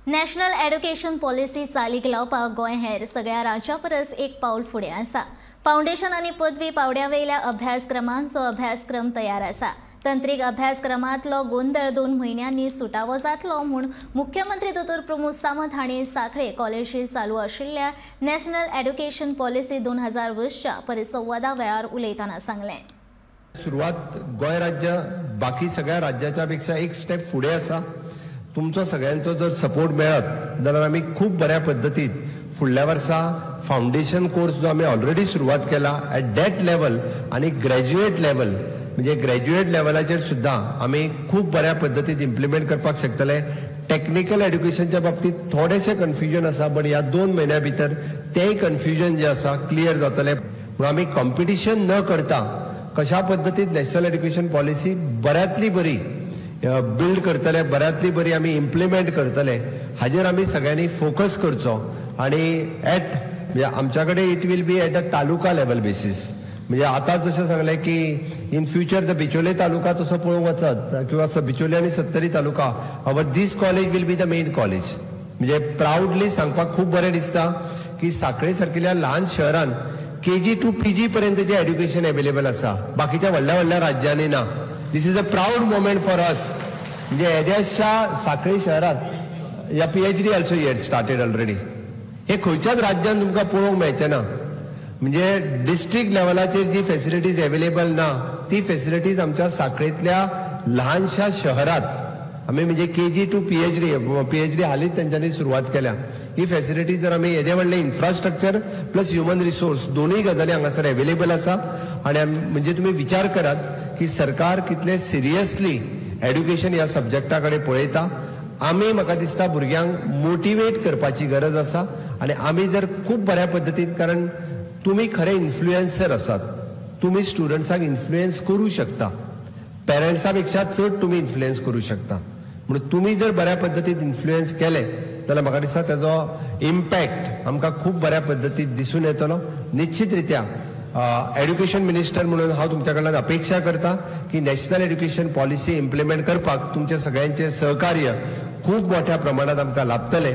National education policy चालीक लावपाक गोंय हेर सगळ्या राज्यां परस एक पावल फुडें आसा. फावंडेशन आनी पदवी पावड्या वयल्या अभ्यासक्रमांचो अभ्यासक्रम तयार आसा. तंत्रीक अभ्यासक्रमांतलो गोंदळ 2 म्हयन्यांनी सुटावो जातलो म्हूण मुख्यमंत्री दोतोर प्रमोद सावंत हांणी सांखळे कॉलेजीत चालू आशिल्ल्या नॅशनल एड्युकेशन पॉलिसी 2020च्या परिसंवादा वेळार उलयतना सांगलें. सुरवात गोंय राज्य बाकी सगळ्या राज्याच्या पेक्षा एक स्टेप फुडें आसा. तुमचो सगळ्यांचो जर सपोर्ट मेळत जाल्यार आमी खूब बऱ्या पद्दतीन फुडल्या वर्सा फावंडेशन कोर्स जो आमी ऑलरेडी सुरवात केला एट that level आनी ग्रॅज्युएट लेवल म्हणजे ग्रॅज्युएट लेवलाचेर सुद्दां आमी खूब बऱ्या पद्दतीन इम्प्लिमेंट करपाक शकतले. टॅक्निकल एड्युकेशनच्या बाबतींत थोडेशें कन्फ्युजन आसा, बट ह्या 2 म्हयन्या भितर तेंय कन्फ्युजन जें आसा क्लियर जातलें. म्हणून आमी कॉम्पिटिशन न करता कशा पद्दतीन नॅशनल एड्युकेशन पॉलिसी बऱ्यांतली बरी बिल्ड करतले, बऱ्यांतली बरी आमी इम्प्लिमेंट करतले हाजेर आमी सगळ्यांनी फोकस करचो. आनी एट म्हणजे आमच्या कडेन it will be at a taluka level basis. म्हणजे आतां जशें सांगलें की in future the Bicholim taluka तसो पळोवंक वचत किंवा बिचोले आनी Sattari taluka, our this college will be the main college. म्हणजे प्रावडली सांगपाक खूब बरें दिसता की सांखळे सारकिल्ल्या ल्हान शहरान KG to PG पर्यंत जें एड्युकेशन एवेलेबल आसा बाकीच्या व्हडल्या व्हडल्या राज्यांनी ना. This is a proud moment for us. म्हणजे येद्याशा सांखळी शहरात या PhD also yet started already. हे खंयच्याच राज्यान तुमकां पळोवंक मेळचें ना. म्हणजे डिस्ट्रिक्ट लेवलाचेर जी फेसिलिटीज एवेलेबल ना ती फेसिलिटीज आमच्या सांखळेंतल्या ल्हानशा शहरात आमी म्हणजे KG to PhD हालींच तेंच्यांनी सुरवात केल्या. ही फेसिलिटीज जर आमी येदे व्हडलें इन्फ्रास्ट्रक्चर प्लस ह्युमन रिसोर्स दोनूय गजाली हांगासर एवेलेबल आसा. आनी म्हणजे तुमी विचार करात की सरकार कितले सिरियसली एड्युकेशन ह्या सब्जॅक्टा कडेन पळयता. आमी म्हाका दिसता भुरग्यांक मोटिवेट करपाची गरज आसा आनी आमी जर खूब बऱ्या पद्दतीन, कारण तुमी खरे इन्फ्लुएन्सर आसात, तुमी स्टुडंट्सांक इन्फ्लुएन्स करूं शकता, पेरंट्सा पेक्षा चड तुमी इन्फ्लुएन्स करूं शकता. म्हणून तुमी जर बऱ्या पद्दतीन इन्फ्लुएन्स केले जाल्यार म्हाका दिसता तेजो इम्पॅक्ट आमकां खूब बऱ्या पद्दतीन दिसून येतलो. निश्चित रित्या एड्युकेशन मिनिस्टर म्हणून हांव तुमच्या कडल्यान अपेक्षा करता की नॅशनल एड्युकेशन पॉलिसी इम्प्लिमेंट करपाक तुमचे सगळ्यांचे सहकार्य खूब मोठ्या प्रमाणात आमकां लाभतलें.